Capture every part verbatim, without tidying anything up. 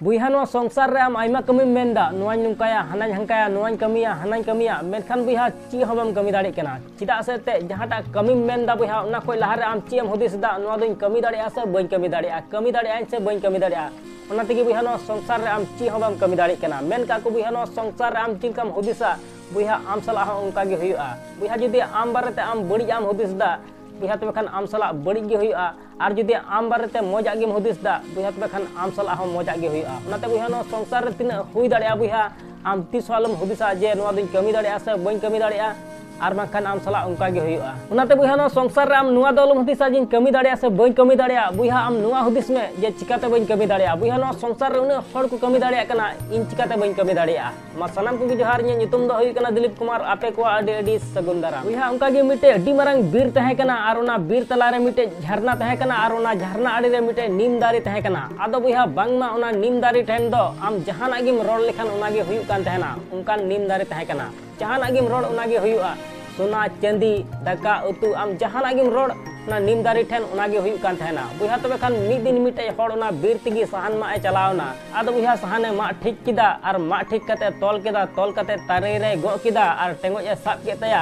ᱵᱚᱭᱦᱟ, ᱱᱚᱣᱟ ᱥᱚᱝᱥᱟᱨ ᱨᱮ ᱟᱢ ᱟᱭᱢᱟ ᱠᱟᱹᱢᱤᱢ ᱢᱮᱱᱫᱟ, ᱱᱚᱣᱟᱧ ᱱᱚᱝᱠᱟᱭᱟ, ᱦᱟᱱᱟᱧ ᱦᱟᱝᱠᱟᱭᱟ, ᱱᱚᱣᱟᱧ ᱠᱟᱹᱢᱤᱭᱟ, ᱦᱟᱱᱟᱧ ᱠᱟᱹᱢᱤᱭᱟ, ᱢᱮᱱᱠᱷᱟᱱ ᱵᱚᱭᱦᱟ, ᱪᱮᱫ ᱦᱚᱸ ᱵᱟᱢ ᱠᱟᱹᱢᱤ ᱫᱟᱲᱮᱭᱟᱜ ᱠᱟᱱᱟ᱾ ᱪᱮᱫᱟᱜ ᱥᱮ ᱮᱱᱛᱮᱫ ᱡᱟᱦᱟᱸᱴᱟᱜ ᱠᱟᱹᱢᱤᱢ ᱢᱮᱱᱫᱟ ᱵᱚᱭᱦᱟ, ᱚᱱᱟ ᱠᱷᱚᱱ ᱞᱟᱦᱟᱨᱮ ᱟᱢ ᱪᱮᱫ ᱮᱢ ᱦᱩᱫᱤᱥ ᱮᱫᱟ, ᱱᱚᱣᱟ ᱫᱚᱧ ᱠᱟᱹᱢᱤ ᱫᱟᱲᱮᱭᱟᱜᱼᱟ ᱥᱮ ᱵᱟᱹᱧ ᱠᱟᱹᱢᱤ ᱫᱟᱲᱮᱭᱟᱜᱼᱟ, ᱠᱟᱹᱢᱤ ᱫᱟᱲᱮᱭᱟᱜᱼᱟᱹᱧ ᱥᱮ ᱵᱟᱹᱧ ᱠᱟᱹᱢᱤ ᱫᱟᱲᱮᱭᱟᱜᱼᱟ᱾ ᱚᱱᱟ ᱛᱮᱜᱮ ᱵᱚᱭᱦᱟ, ᱱᱚᱣᱟ ᱥᱚᱝᱥᱟᱨ ᱨᱮ ᱟᱢ ᱪᱮᱫ ᱦᱚᱸ ᱵᱟᱢ ᱠᱟᱹᱢᱤ ᱫᱟᱲᱮᱭᱟᱜ ᱠᱟᱱᱟ᱾ ᱢᱮᱱ ᱠᱟᱜ ᱠᱚ ᱵᱚᱭᱦᱟ, ᱱᱚᱣᱟ ᱥᱚᱝᱥᱟᱨ ᱨᱮ ᱟᱢ ᱪᱮᱫ ᱞᱮᱠᱟᱢ ᱦᱩᱫᱤᱥᱟ, ᱵᱚᱭᱦᱟ, ᱟᱢ ᱥᱟᱞᱟᱜ ᱦᱚᱸ ᱚᱱᱠᱟ ᱜᱮ ᱦᱩᱭᱩᱜᱼᱟ᱾ ᱵᱚᱭᱦᱟ, ᱡᱩᱫᱤ ᱟᱢ ᱵᱟᱨᱮᱛᱮ ᱟᱢ ᱵᱟᱹᱲᱤᱡ ᱟᱜ ᱮᱢ ᱦᱩᱫᱤᱥ ᱮᱫᱟ, ᱵᱚᱭᱦᱟ, ᱛᱚᱵᱮ ᱠᱷᱟᱱ ᱟᱢ ᱥᱟᱞᱟᱜ ᱵᱟᱹᱲᱤᱡ ᱜᱮ ᱦᱩᱭᱩᱜᱼᱟ᱾ ᱟᱨ ᱡᱩᱫᱤ ᱟᱢ ᱵᱟᱨᱮᱛᱮ ᱢᱚᱡᱽ ᱟᱜ ᱜᱮᱢ ᱦᱩᱫᱤᱥ ᱮᱫᱟ, ᱵᱚᱭᱦᱟ, ᱛᱚᱵᱮ ᱠᱷᱟᱱ ᱟᱢ ᱥᱟᱞᱟᱜ ᱦᱚᱸ ᱢᱚᱡᱽ ᱟᱜ ᱜᱮ ᱦᱩᱭᱩᱜᱼᱟ᱾ ᱚᱱᱟᱛᱮ ᱵᱚᱭᱦᱟ, ᱱᱚᱣᱟ ᱥᱚᱝᱥᱟᱨ ᱨᱮ ᱛᱤᱱᱟᱹᱜ ᱦᱩᱭ ᱫᱟᱲᱮᱭᱟᱜᱼᱟ ᱵᱚᱭᱦᱟ, ᱟᱢ ᱛᱤᱥ ᱦᱚᱸ ᱟᱞᱚᱢ ᱦᱩᱫᱤᱥᱟ ᱡᱮ ᱱᱚᱣᱟ ᱫᱚᱧ ᱠᱟᱹᱢᱤ ᱫᱟᱲᱮᱭᱟᱜᱼᱟ ᱥᱮ ᱵᱟᱹᱧ ᱠᱟᱹᱢᱤ ᱫᱟᱲᱮᱭᱟᱜᱼᱟ, ᱟᱨ ᱵᱟᱝᱠᱷᱟᱱ ᱟᱢ ᱥᱟᱞᱟᱜ ᱚᱱᱠᱟ ᱜᱮ ᱦᱩᱭᱩᱜᱼᱟ᱾ ᱚᱱᱟᱛᱮ ᱵᱚᱭᱦᱟ, ᱱᱚᱣᱟ ᱥᱚᱝᱥᱟᱨ ᱨᱮ ᱟᱢ ᱱᱚᱣᱟ ᱫᱚ ᱟᱞᱚᱢ ᱦᱩᱫᱤᱥᱟ ᱡᱮᱧ ᱠᱟᱹᱢᱤ ᱫᱟᱲᱮᱭᱟᱜᱼᱟ ᱥᱮ ᱵᱟᱹᱧ ᱠᱟᱹᱢᱤ ᱫᱟᱲᱮᱭᱟᱜᱼᱟ᱾ ᱵᱚᱭᱦᱟ, ᱟᱢ ᱱᱚᱣᱟ ᱦᱩᱫᱤᱥ ᱢᱮ ᱡᱮ ᱪᱤᱠᱟᱛᱮ ᱵᱟᱹᱧ ᱠᱟᱹᱢᱤ ᱫᱟᱲᱮᱭᱟᱜᱼᱟ᱾ ᱵᱚᱭᱦᱟ, ᱱᱚᱣᱟ ᱥᱚᱝᱥᱟᱨ ᱨᱮ ᱩᱱᱟᱹᱜ ᱦᱚᱲ ᱠᱚ ᱠᱟᱹᱢᱤ ᱫᱟᱲᱮᱭᱟᱜ ᱠᱟᱱᱟ, ᱤᱧ ᱪᱤᱠᱟᱛᱮ ᱵᱟᱹᱧ ᱠᱟᱹᱢᱤ ᱫᱟᱲᱮᱭᱟᱜᱼᱟ? ᱢᱟ ᱥᱟᱱᱟᱢ ᱠᱚᱜᱮ ᱡᱚᱦᱟᱨ, ᱤᱧᱟᱹᱜ ᱧᱩᱛᱩᱢ ᱫᱚ ᱦᱩᱭᱩᱜ ᱠᱟᱱᱟ ᱫᱤᱞᱤᱯ ᱠᱩᱢᱟᱨ, ᱟᱯᱮ ᱠᱚᱣᱟᱜ ᱟᱹᱰᱤ ᱟᱹᱰᱤ ᱥᱟᱹᱜᱩᱱ ᱫᱟᱨᱟᱢ᱾ ᱵᱚᱭᱦᱟ, ᱚᱱᱠᱟ ᱜᱮ ᱢᱤᱫᱴᱮᱡ ᱟᱹᱰᱤ ᱢᱟᱨᱟᱝ ᱵᱤᱨ ᱛᱟᱦᱮᱸ ᱠᱟᱱᱟ ᱟᱨ ᱚᱱᱟ ᱵᱤᱨ ᱛᱟᱞᱟ ᱨᱮ ᱢᱤᱫᱴᱮᱡ ᱡᱷᱟᱨᱱᱟ ᱛᱟᱦᱮᱸ ᱠᱟᱱᱟ ᱟᱨ ᱚᱱᱟ ᱡᱷᱟᱨᱱᱟ ᱟᱲᱮ ᱨᱮ ᱢᱤᱫᱴᱮᱡ ᱱᱤᱢ ᱫᱟᱨᱮ ᱛᱟᱦᱮᱸ ᱠᱟᱱᱟ᱾ ᱟᱫᱚ ᱵᱚᱭᱦᱟ, ᱵᱟᱝᱢᱟ ᱚᱱᱟ ᱱᱤᱢ ᱫᱟᱨᱮ ᱴᱷᱮᱱ ᱫᱚ ᱟᱢ ᱡᱟᱦᱟᱱᱟᱜ ᱜᱮᱢ ᱨᱚᱲ ᱞᱮᱠᱷᱟᱱ ᱚᱱᱟ ᱜᱮ ᱦᱩᱭᱩᱜ ᱠᱟᱱ ᱛᱟᱦᱮᱱᱟ, ᱚᱱᱠᱟᱱ ᱱᱤᱢ ᱫᱟᱨᱮ ᱛᱟᱦᱮᱸ ᱠᱟᱱᱟ᱾ ᱡᱟᱦᱟᱱᱟᱜ ᱜᱮᱢ ᱨᱚᱲ, ᱚᱱᱟ ᱜᱮ ᱦᱩᱭᱩᱜᱼᱟ᱾ ᱥᱚᱱᱟ, ᱪᱟᱸᱫᱤ, ᱫᱟᱠᱟ, ᱩᱛᱩ, ᱟᱢ ᱡᱟᱦᱟᱱᱟᱜ ᱜᱮᱢ ᱨᱚᱲ, ᱚᱱᱟ ᱱᱤᱢ ᱫᱟᱨᱮ ᱴᱷᱮᱱ ᱚᱱᱟ ᱜᱮ ᱦᱩᱭᱩᱜ ᱠᱟᱱ ᱛᱟᱦᱮᱱᱟ᱾ ᱵᱚᱭᱦᱟ, ᱛᱚᱵᱮ ᱠᱷᱟᱱ ᱢᱤᱫ ᱫᱤᱱ ᱢᱤᱫᱴᱮᱡ ᱦᱚᱲ ᱚᱱᱟ ᱵᱤᱨ ᱛᱮᱜᱮ ᱥᱟᱦᱟᱱ ᱢᱟᱜ ᱮ ᱪᱟᱞᱟᱣ ᱮᱱᱟ᱾ ᱟᱫᱚ ᱵᱚᱭᱦᱟ, ᱥᱟᱦᱟᱱ ᱮ ᱢᱟᱜ ᱴᱷᱤᱠ ᱠᱮᱫᱟ ᱟᱨ ᱢᱟᱜ ᱴᱷᱤᱠ ᱠᱟᱛᱮ ᱛᱚᱞ ᱠᱮᱫᱟ, ᱛᱚᱞ ᱠᱟᱛᱮ ᱛᱟᱨᱮ ᱨᱮᱭ ᱜᱚᱜ ᱠᱮᱫᱟ ᱟᱨ ᱴᱮᱸᱜᱚᱡ ᱮ ᱥᱟᱵ ᱠᱮᱫ ᱛᱟᱭᱟ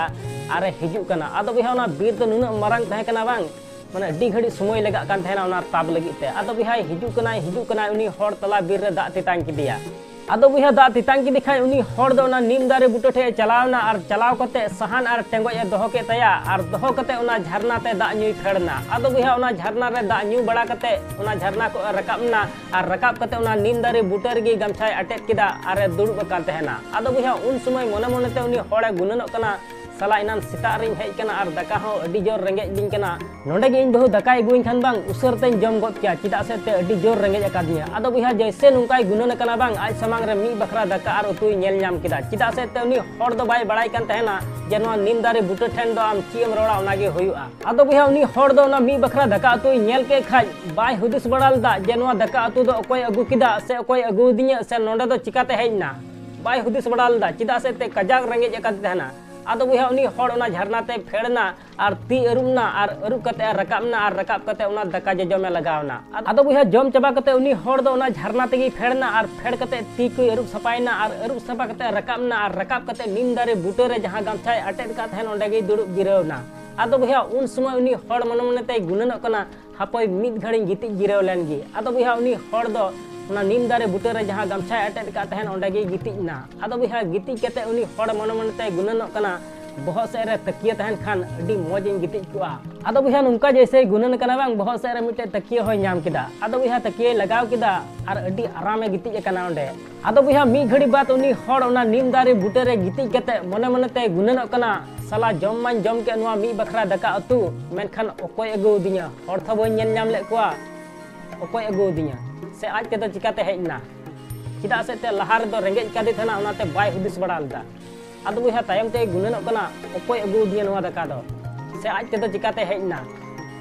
ᱟᱨ ᱮ ᱦᱤᱡᱩᱜ ᱠᱟᱱᱟ᱾ ᱟᱫᱚ ᱵᱚᱭᱦᱟ, ᱚᱱᱟ ᱵᱤᱨ ᱫᱚ ᱱᱩᱱᱟᱹᱜ ᱢᱟᱨᱟᱝ ᱛᱟᱦᱮᱸ ᱠᱟᱱᱟ ᱵᱟᱝ, ᱢᱟᱱᱮ ᱟᱹᱰᱤ ᱜᱷᱟᱹᱲᱤᱡ ᱥᱚᱢᱚᱭ ᱞᱟᱜᱟᱜ ᱠᱟᱱ ᱛᱟᱦᱮᱱᱟ ᱚᱱᱟ ᱛᱟᱵ ᱞᱟᱹᱜᱤᱫ ᱛᱮ᱾ ᱟᱫᱚ ᱵᱚᱭᱦᱟ, ᱦᱤᱡᱩᱜ ᱠᱟᱱᱟᱭ, ᱦᱤᱡᱩᱜ ᱠᱟᱱᱟᱭ, ᱩᱱᱤ ᱦᱚᱲ ᱛᱟᱞᱟ ᱵᱤᱨ ᱨᱮ ᱫᱟᱜ ᱛᱮᱛᱟᱝ ᱠᱮᱫᱮᱭᱟ᱾ ᱟᱫᱚ ᱵᱚᱭᱦᱟ, ᱫᱟᱜ ᱛᱮᱛᱟᱝ ᱠᱮᱫᱮ ᱠᱷᱟᱱ ᱩᱱᱤ ᱦᱚᱲ ᱫᱚ ᱚᱱᱟ ᱱᱤᱢ ᱫᱟᱨᱮ ᱵᱩᱴᱟᱹ ᱴᱷᱮᱡ ᱮ ᱪᱟᱞᱟᱣ ᱮᱱᱟ ᱟᱨ ᱪᱟᱞᱟᱣ ᱠᱟᱛᱮ ᱥᱟᱦᱟᱱ ᱟᱨ ᱴᱮᱸᱜᱚᱡ ᱮ ᱫᱚᱦᱚ ᱠᱮᱫ ᱛᱟᱭᱟ ᱟᱨ ᱫᱚᱦᱚ ᱠᱟᱛᱮ ᱚᱱᱟ ᱡᱷᱟᱨᱱᱟ ᱛᱮ ᱫᱟᱜ ᱧᱩᱭ ᱯᱷᱮᱰ ᱮᱱᱟ᱾ ᱟᱫᱚ ᱵᱚᱭᱦᱟ, ᱚᱱᱟ ᱡᱷᱟᱨᱱᱟ ᱨᱮ ᱫᱟᱜ ᱧᱩ ᱵᱟᱲᱟ ᱠᱟᱛᱮ ᱚᱱᱟ ᱡᱷᱟᱨᱱᱟ ᱠᱷᱚᱱ ᱮ ᱨᱟᱠᱟᱵ ᱮᱱᱟ ᱟᱨ ᱨᱟᱠᱟᱵ ᱠᱟᱛᱮ ᱚᱱᱟ ᱱᱤᱢ ᱫᱟᱨᱮ ᱵᱩᱴᱟᱹ ᱨᱮᱜᱮ ᱜᱟᱢᱪᱷᱟᱭ ᱟᱴᱮᱫ ᱠᱮᱫᱟ ᱟᱨ ᱮ ᱫᱩᱲᱩᱵ ᱟᱠᱟᱱ ᱛᱟᱦᱮᱱᱟ᱾ ᱟᱫᱚ ᱵᱚᱭᱦᱟ, ᱩᱱ ᱥᱚᱢᱚᱭ ᱢᱚᱱᱮ ᱢᱚᱱᱮ ᱛᱮ ᱩᱱᱤ ᱦᱚᱲ ᱮ ᱜᱩᱱᱟᱹᱱᱚᱜ ᱠᱟᱱᱟ, ᱥᱟᱞᱟ, ᱮᱱᱟᱱ ᱥᱮᱛᱟᱜ ᱨᱤᱧ ᱦᱮᱡ ᱠᱟᱱᱟ ᱟᱨ ᱫᱟᱠᱟ ᱦᱚᱸ ᱟᱹᱰᱤ ᱡᱳᱨ ᱨᱮᱸᱜᱮᱡ ᱤᱫᱤᱧ ᱠᱟᱱᱟ᱾ ᱱᱚᱰᱮ ᱜᱮ ᱤᱧ ᱵᱟᱹᱦᱩ ᱫᱟᱠᱟᱭ ᱟᱹᱜᱩᱣᱟᱹᱧ ᱠᱷᱟᱱ ᱵᱟᱝ ᱩᱥᱟᱹᱨ ᱛᱮᱧ ᱡᱚᱢ ᱜᱚᱫ ᱠᱮᱭᱟ, ᱪᱮᱫᱟᱜ ᱥᱮ ᱛᱮ ᱟᱹᱰᱤ ᱡᱳᱨ ᱨᱮᱸᱜᱮᱡ ᱟᱠᱟᱫᱤᱧᱟ᱾ ᱟᱫᱚ ᱵᱚᱭᱦᱟ, ᱡᱮᱭᱥᱮ ᱱᱚᱝᱠᱟᱭ ᱜᱩᱱᱟᱹᱱ ᱟᱠᱟᱱᱟ ᱵᱟᱝ, ᱟᱡ ᱥᱟᱢᱟᱝ ᱨᱮ ᱢᱤᱫ ᱵᱟᱠᱷᱨᱟ ᱫᱟᱠᱟ ᱟᱨ ᱩᱛᱩᱭ ᱧᱮᱞ ᱧᱟᱢ ᱠᱮᱫᱟ, ᱪᱮᱫᱟᱜ ᱥᱮ ᱛᱮ ᱩᱱᱤ ᱦᱚᱲ ᱫᱚ ᱵᱟᱭ ᱵᱟᱲᱟᱭ ᱠᱟᱱ ᱛᱟᱦᱮᱱᱟ ᱡᱮ ᱱᱚᱣᱟ ᱱᱤᱢ ᱫᱟᱨᱮ ᱵᱩᱴᱟᱹ ᱴᱷᱮᱱ ᱫᱚ ᱟᱢ ᱪᱮᱫ ᱮᱢ ᱨᱚᱲᱟ, ᱚᱱᱟ ᱜᱮ ᱦᱩᱭᱩᱜᱼᱟ᱾ ᱟᱫᱚ ᱵᱚᱭᱦᱟ, ᱩᱱᱤ ᱦᱚᱲ ᱫᱚ ᱚᱱᱟ ᱢᱤᱫ ᱵᱟᱠᱷᱨᱟ ᱫᱟᱠᱟ ᱩᱛᱩᱭ ᱧᱮᱞ ᱠᱮᱫ ᱠᱷᱟᱡ ᱵᱟᱭ ᱦᱩᱫᱤᱥ ᱵᱟᱲᱟ ᱞᱮᱫᱟ ᱡᱮ ᱱᱚᱣᱟ ᱫᱟᱠᱟ ᱩᱛᱩ ᱫᱚ ᱚᱠᱚᱭ ᱟᱹᱜᱩ ᱠᱮᱫᱟ ᱥᱮ ᱚᱠᱚᱭ ᱟᱹᱜᱩ ᱟᱹᱫᱤᱧᱟ ᱥᱮ ᱱᱚᱰᱮ ᱫᱚ ᱪᱤᱠᱟᱛᱮ ᱦᱮᱡ ᱮᱱᱟ᱾ ᱵᱟᱭ ᱦᱩᱫᱤᱥ ᱵᱟᱲᱟ ᱞᱮᱫᱟ, ᱪᱮᱫᱟᱜ ᱥᱮ ᱛᱮ ᱠᱟᱡᱟᱠ ᱨᱮᱸᱜᱮᱡ ᱟᱠᱟᱫᱮ ᱛᱟᱦᱮᱱᱟ᱾ ᱟᱫᱚ ᱵᱚᱭᱦᱟ, ᱩᱱᱤ ᱦᱚᱲ ᱚᱱᱟ ᱡᱷᱟᱨᱱᱟ ᱛᱮᱭ ᱯᱷᱮᱰ ᱮᱱᱟ ᱟᱨ ᱛᱤ ᱟᱹᱨᱩᱵ ᱮᱱᱟ ᱟᱨ ᱟᱹᱨᱩᱵ ᱠᱟᱛᱮ ᱮ ᱨᱟᱠᱟᱵ ᱮᱱᱟ ᱟᱨ ᱨᱟᱠᱟᱵ ᱠᱟᱛᱮ ᱚᱱᱟ ᱫᱟᱠᱟ ᱡᱚᱡᱚᱢ ᱮ ᱞᱟᱜᱟᱣ ᱮᱱᱟ᱾ ᱟᱫᱚ ᱵᱚᱭᱦᱟ, ᱡᱚᱢ ᱪᱟᱵᱟ ᱠᱟᱛᱮ ᱩᱱᱤ ᱦᱚᱲ ᱫᱚ ᱚᱱᱟ ᱡᱷᱟᱨᱱᱟ ᱛᱮᱜᱮᱭ ᱯᱷᱮᱰ ᱮᱱᱟ ᱟᱨ ᱯᱷᱮᱰ ᱠᱟᱛᱮ ᱛᱤ ᱠᱚᱭ ᱟᱹᱨᱩᱵ ᱥᱟᱯᱷᱟᱭᱮᱱᱟ ᱟᱨ ᱟᱹᱨᱩᱵ ᱥᱟᱯᱷᱟ ᱠᱟᱛᱮ ᱨᱟᱠᱟᱵ ᱮᱱᱟ ᱟᱨ ᱨᱟᱠᱟᱵ ᱠᱟᱛᱮ ᱱᱤᱢ ᱫᱟᱨᱮ ᱵᱩᱴᱟᱹ ᱨᱮ ᱡᱟᱦᱟᱸ ᱜᱟᱢᱪᱷᱟᱭ ᱟᱴᱮᱫ ᱟᱠᱟᱫ ᱛᱟᱦᱮᱱ, ᱚᱸᱰᱮ ᱜᱮᱭ ᱫᱩᱲᱩᱵ ᱡᱤᱨᱟᱹᱣ ᱮᱱᱟ᱾ ᱟᱫᱚ ᱵᱚᱭᱦᱟ, ᱩᱱ ᱥᱚᱢᱚᱭ ᱩᱱᱤ ᱦᱚᱲ ᱢᱚᱱᱮ ᱢᱚᱱᱮ ᱛᱮᱭ ᱜᱩᱱᱟᱹᱱᱚᱜ ᱠᱟᱱᱟ, ᱦᱟᱯᱳᱭ ᱢᱤᱫ ᱜᱷᱟᱹᱲᱤᱧ ᱜᱤᱛᱤᱡ ᱡᱤᱨᱟᱹᱣ ᱞᱮᱱ ᱜᱮ᱾ ᱟᱫᱚ ᱵᱚᱭᱦᱟ, ᱩᱱᱤ ᱦᱚᱲ ᱫᱚ ᱚᱱᱟ ᱱᱤᱢ ᱫᱟᱨᱮ ᱵᱩᱴᱟᱹ ᱨᱮ ᱡᱟᱦᱟᱸ ᱜᱟᱢᱪᱷᱟᱭ ᱟᱴᱮᱫ ᱟᱠᱟᱫ ᱛᱟᱦᱮᱱ, ᱚᱸᱰᱮ ᱜᱮᱭ ᱜᱤᱛᱤᱡ ᱮᱱᱟ᱾ ᱟᱫᱚ ᱵᱚᱭᱦᱟ, ᱜᱤᱛᱤᱡ ᱠᱟᱛᱮ ᱩᱱᱤ ᱦᱚᱲ ᱢᱚᱱᱮ ᱢᱚᱱᱮ ᱛᱮᱭ ᱜᱩᱱᱟᱹᱱᱚᱜ ᱠᱟᱱᱟ, ᱵᱚᱦᱚᱜ ᱥᱮᱫ ᱨᱮ ᱛᱟᱹᱠᱤᱭᱟᱹ ᱛᱟᱦᱮᱱ ᱠᱷᱟᱱ ᱟᱹᱰᱤ ᱢᱚᱡᱽ ᱤᱧ ᱜᱤᱛᱤᱡ ᱠᱚᱜᱼᱟ᱾ ᱟᱫᱚ ᱵᱚᱭᱦᱟ, ᱱᱚᱝᱠᱟ ᱡᱮᱭᱥᱮᱭ ᱜᱩᱱᱟᱹᱱ ᱠᱟᱱᱟ ᱵᱟᱝ, ᱵᱚᱦᱚᱜ ᱥᱮᱫ ᱨᱮ ᱢᱤᱫᱴᱮᱡ ᱛᱟᱹᱠᱤᱭᱟᱹ ᱦᱚᱸᱭ ᱧᱟᱢ ᱠᱮᱫᱟ᱾ ᱟᱫᱚ ᱵᱚᱭᱦᱟ, ᱛᱟᱹᱠᱤᱭᱟᱹᱭ ᱞᱟᱜᱟᱣ ᱠᱮᱫᱟ ᱟᱨ ᱟᱹᱰᱤ ᱟᱨᱟᱢᱮ ᱜᱤᱛᱤᱡ ᱟᱠᱟᱱᱟ ᱚᱸᱰᱮ᱾ ᱟᱫᱚ ᱵᱚᱭᱦᱟ, ᱢᱤᱫ ᱜᱷᱟᱹᱲᱤ ᱵᱟᱫ ᱩᱱᱤ ᱦᱚᱲ ᱚᱱᱟ ᱱᱤᱢ ᱫᱟᱨᱮ ᱵᱩᱴᱟᱹ ᱨᱮ ᱜᱤᱛᱤᱡ ᱠᱟᱛᱮ ᱢᱚᱱᱮ ᱢᱚᱱᱮ ᱛᱮᱭ ᱜᱩᱱᱟᱹᱱᱚᱜ ᱠᱟᱱᱟ, ᱥᱟᱞᱟ, ᱡᱚᱢ ᱢᱟᱧ ᱡᱚᱢ ᱠᱮᱫ ᱱᱚᱣᱟ ᱢᱤᱫ ᱵᱟᱠᱷᱨᱟ ᱫᱟᱠᱟ ᱩᱛᱩ, ᱢᱮᱱᱠᱷᱟᱱ ᱚᱠᱚᱭ ᱟᱹᱜᱩ ᱟᱹᱫᱤᱧᱟ? ᱦᱚᱲ ᱛᱷᱚ ᱵᱟᱹᱧ ᱧᱮᱞ ᱧᱟᱢ ᱞᱮᱫ ᱠᱚᱣᱟ, ᱚᱠᱚᱭ ᱟᱹᱜᱩ ᱟᱹᱫᱤᱧᱟ? ᱥᱮ ᱟᱡ ᱛᱮᱫᱚ ᱪᱤᱠᱟᱛᱮ ᱦᱮᱡ ᱮᱱᱟ? ᱪᱮᱫᱟᱜ ᱥᱮ ᱮᱱᱛᱮᱫ ᱞᱟᱦᱟ ᱨᱮᱫᱚ ᱨᱮᱸᱜᱮᱡ ᱠᱟᱫᱮ ᱛᱟᱦᱮᱱᱟ, ᱚᱱᱟᱛᱮ ᱵᱟᱭ ᱦᱩᱫᱤᱥ ᱵᱟᱲᱟ ᱞᱮᱫᱟ᱾ ᱟᱫᱚ ᱵᱚᱭᱦᱟ, ᱛᱟᱭᱚᱢ ᱛᱮᱭ ᱜᱩᱱᱟᱹᱱᱚᱜ ᱠᱟᱱᱟ, ᱚᱠᱚᱭ ᱟᱹᱜᱩ ᱟᱹᱫᱤᱧᱟ ᱱᱚᱣᱟ ᱫᱟᱠᱟ ᱫᱚ? ᱥᱮ ᱟᱡ ᱛᱮᱫᱚ ᱪᱤᱠᱟᱛᱮ ᱦᱮᱡ ᱮᱱᱟ?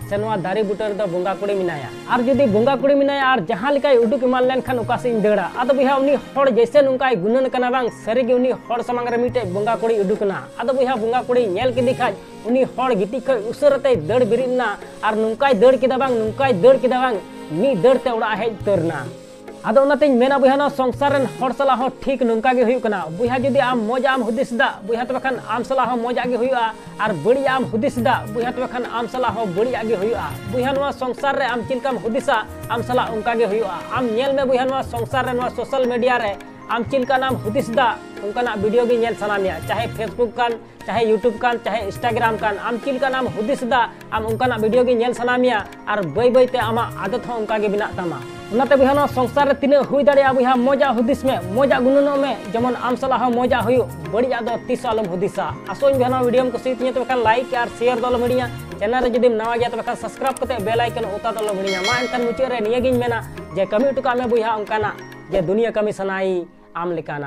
ᱥᱮ ᱱᱚᱣᱟ ᱫᱟᱨᱮ ᱵᱩᱴᱟᱹ ᱨᱮᱫᱚ ᱵᱚᱸᱜᱟ ᱠᱩᱲᱤ ᱢᱮᱱᱟᱭᱟ? ᱟᱨ ᱡᱩᱫᱤ ᱵᱚᱸᱜᱟ ᱠᱩᱲᱤ ᱢᱮᱱᱟᱭᱟ ᱟᱨ ᱡᱟᱦᱟᱸ ᱞᱮᱠᱟᱭ ᱩᱰᱩᱠ ᱮᱢᱟᱱ ᱞᱮᱱᱠᱷᱟᱱ ᱚᱠᱟ ᱥᱮᱫ ᱤᱧ ᱫᱟᱹᱲᱟ? ᱟᱫᱚ ᱵᱚᱭᱦᱟ, ᱩᱱᱤ ᱦᱚᱲ ᱡᱮᱭᱥᱮ ᱱᱚᱝᱠᱟᱭ ᱜᱩᱱᱟᱹᱱ ᱠᱟᱱᱟ ᱵᱟᱝ, ᱥᱟᱹᱨᱤᱜᱮ ᱩᱱᱤ ᱦᱚᱲ ᱥᱟᱢᱟᱝ ᱨᱮ ᱢᱤᱫᱴᱮᱡ ᱵᱚᱸᱜᱟ ᱠᱩᱲᱤ ᱩᱰᱩᱠ ᱮᱱᱟ᱾ ᱟᱫᱚ ᱵᱚᱭᱦᱟ, ᱵᱚᱸᱜᱟ ᱠᱩᱲᱤ ᱧᱮᱞ ᱠᱮᱫᱮ ᱠᱷᱟᱡ ᱩᱱᱤ ᱦᱚᱲ ᱜᱤᱛᱤᱡ ᱠᱷᱚᱡ ᱩᱥᱟᱹᱨᱟᱛᱮᱭ ᱫᱟᱹᱲ ᱵᱮᱨᱮᱫ ᱮᱱᱟ ᱟᱨ ᱱᱚᱝᱠᱟᱭ ᱫᱟᱹᱲ ᱠᱮᱫᱟ ᱵᱟᱝ, ᱱᱚᱝᱠᱟᱭ ᱫᱟᱹᱲ ᱠᱮᱫᱟ ᱵᱟᱝ, ᱢᱤᱫ ᱫᱟᱹᱲ ᱛᱮ ᱚᱲᱟᱜ ᱮ ᱦᱮᱡ ᱩᱛᱟᱹᱨ ᱮᱱᱟ᱾ ᱟᱫᱚ ᱚᱱᱟᱛᱤᱧ ᱢᱮᱱᱟ ᱵᱚᱭᱦᱟ, ᱱᱚᱣᱟ ᱥᱚᱝᱥᱟᱨ ᱨᱮᱱ ᱦᱚᱲ ᱥᱟᱞᱟᱜ ᱦᱚᱸ ᱴᱷᱤᱠ ᱱᱚᱝᱠᱟ ᱜᱮ ᱦᱩᱭᱩᱜ ᱠᱟᱱᱟ᱾ ᱵᱚᱭᱦᱟ, ᱡᱩᱫᱤ ᱟᱢ ᱢᱚᱡᱽ ᱟᱜ ᱮᱢ ᱦᱩᱫᱤᱥ ᱮᱫᱟ, ᱵᱚᱭᱦᱟ, ᱛᱚᱵᱮ ᱠᱷᱟᱱ ᱟᱢ ᱥᱟᱞᱟᱜ ᱦᱚᱸ ᱢᱚᱡᱽ ᱟᱜ ᱜᱮ ᱦᱩᱭᱩᱜᱼᱟ᱾ ᱟᱨ ᱵᱟᱹᱲᱤᱡ ᱟᱜ ᱮᱢ ᱦᱩᱫᱤᱥ ᱮᱫᱟ, ᱵᱚᱭᱦᱟ, ᱛᱚᱵᱮ ᱠᱷᱟᱱ ᱟᱢ ᱥᱟᱞᱟᱜ ᱦᱚᱸ ᱵᱟᱹᱲᱤᱡ ᱟᱜ ᱜᱮ ᱦᱩᱭᱩᱜᱼᱟ᱾ ᱵᱚᱭᱦᱟ, ᱱᱚᱣᱟ ᱥᱚᱝᱥᱟᱨ ᱨᱮ ᱟᱢ ᱪᱮᱫ ᱞᱮᱠᱟᱢ ᱦᱩᱫᱤᱥᱟ, ᱟᱢ ᱥᱟᱞᱟᱜ ᱚᱱᱠᱟ ᱜᱮ ᱦᱩᱭᱩᱜᱼᱟ᱾ ᱟᱢ ᱧᱮᱞ ᱢᱮ ᱵᱚᱭᱦᱟ, ᱱᱚᱣᱟ ᱥᱚᱝᱥᱟᱨ ᱨᱮ, ᱱᱚᱣᱟ social media ᱨᱮ ᱟᱢ ᱪᱮᱫ ᱞᱮᱠᱟᱱᱟᱜ ᱮᱢ ᱦᱩᱫᱤᱥ ᱮᱫᱟ, ᱚᱱᱠᱟᱱᱟᱜ video ᱜᱮ ᱧᱮᱞ ᱥᱟᱱᱟ ᱢᱮᱭᱟ, ᱪᱟᱦᱮ Facebook ᱠᱟᱱ, ᱪᱟᱦᱮ YouTube ᱠᱟᱱ, ᱪᱟᱦᱮ Instagram ᱠᱟᱱ, ᱟᱢ ᱪᱮᱫ ᱞᱮᱠᱟᱱᱟᱜ ᱮᱢ ᱦᱩᱫᱤᱥ ᱮᱫᱟ, ᱟᱢ ᱚᱱᱠᱟᱱᱟᱜ video ᱜᱮ ᱧᱮᱞ ᱥᱟᱱᱟ ᱢᱮᱭᱟ, ᱟᱨ ᱵᱟᱹᱭ ᱵᱟᱹᱭ ᱛᱮ ᱟᱢᱟᱜ ᱟᱫᱚᱛ ᱦᱚᱸ ᱚᱱᱠᱟ ᱜᱮ ᱵᱮᱱᱟᱜ ᱛᱟᱢᱟ᱾ ᱚᱱᱟᱛᱮ ᱵᱚᱭᱦᱟ, ᱱᱚᱣᱟ ᱥᱚᱝᱥᱟᱨ ᱨᱮ ᱛᱤᱱᱟᱹᱜ ᱦᱩᱭ ᱫᱟᱲᱮᱭᱟᱜᱼᱟ ᱵᱚᱭᱦᱟ, ᱢᱚᱡᱽ ᱟᱜ ᱦᱩᱫᱤᱥ ᱢᱮ, ᱢᱚᱡᱽ ᱟᱜ ᱜᱩᱱᱟᱹᱱᱚᱜ ᱢᱮ, ᱡᱮᱢᱚᱱ ᱟᱢ ᱥᱟᱞᱟᱜ ᱦᱚᱸ ᱢᱚᱡᱽ ᱟᱜ ᱦᱩᱭᱩᱜ, ᱵᱟᱹᱲᱤᱡ ᱟᱜ ᱫᱚ ᱛᱤᱥ ᱦᱚᱸ ᱟᱞᱚᱢ ᱦᱩᱫᱤᱥᱟ᱾ ᱟᱥᱚᱜ ᱟᱹᱧ ᱵᱚᱭᱦᱟ, ᱱᱚᱣᱟ video ᱮᱢ ᱠᱩᱥᱤᱭᱟᱛᱤᱧᱟ, ᱛᱚᱵᱮ ᱠᱷᱟᱱ like ᱟᱨ share ᱫᱚ ᱟᱞᱚᱢ ᱦᱤᱲᱤᱧᱟ᱾ Channel ᱨᱮ ᱡᱩᱫᱤᱢ ᱱᱟᱣᱟ ᱜᱮᱭᱟ, ᱛᱚᱵᱮ ᱠᱷᱟᱱ subscribe ᱠᱟᱛᱮ bell icon ᱚᱛᱟ ᱫᱚ ᱟᱞᱚᱢ ᱦᱤᱲᱤᱧᱟ᱾ ᱢᱟ ᱮᱱᱠᱷᱟᱱ ᱢᱩᱪᱟᱹᱫ ᱨᱮ ᱱᱤᱭᱟᱹ ᱜᱤᱧ ᱢᱮᱱᱟ ᱡᱮ ᱠᱟᱹᱢᱤ ᱦᱚᱴᱚ ᱠᱟᱜ ᱢᱮ ᱵᱚᱭᱦᱟ ᱚᱱᱠᱟᱱᱟᱜ ᱡᱮ ᱫᱩᱱᱤᱭᱟᱹ ᱠᱟᱹᱢᱤ ᱥᱟᱱᱟᱭ ᱟᱢ ᱞᱮᱠᱟᱱᱟᱜ᱾